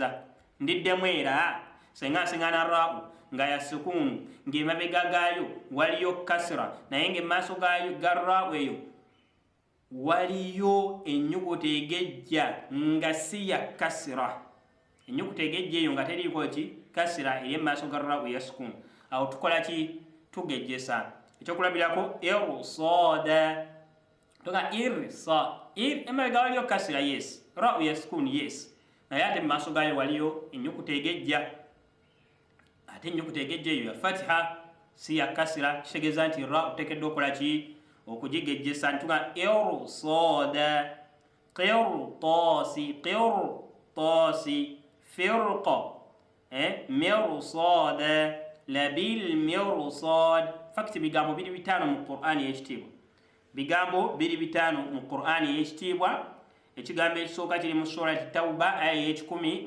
Okugejjeza ndiddemu era senga nsiŋŋaana ra'u nga ya sukuunu, ng'emabega gaayo waliyo kasira, naye ng'emaaso gaayo ga ra'u eyo waliyo ennyukuta egejja nga si ya kasira, ennyukuta egejja eyo nga teriiko ki kasira eri emaaso ga ra'u ya sukuunu, awo tukola ki? Tugejjesa. Ekyokulabirako irsada, toga irsa ir, emabega waliyo kasira, yes, ra'u ya sukuunu, yes, naye ate mu maaso gaayo waliyo ennyukuta egejja, ate ennyukuta egejja eyo ya fatiha si ya kasira. Kitegeeza nti ra oteekeddwa okukola ki? Okugigejjesa. Ntuga irsada, qirtasi, qirtasi, firqa, mirsada, labil mirsad. Fakiti bigambo biri 5 mu Qur'ani y'ekitiibwa, bigambo biri 5 mu Qur'ani y'ekitiibwa. Ekigambo ekisooka kiri mu Surati Tauba, aya y'ekikumi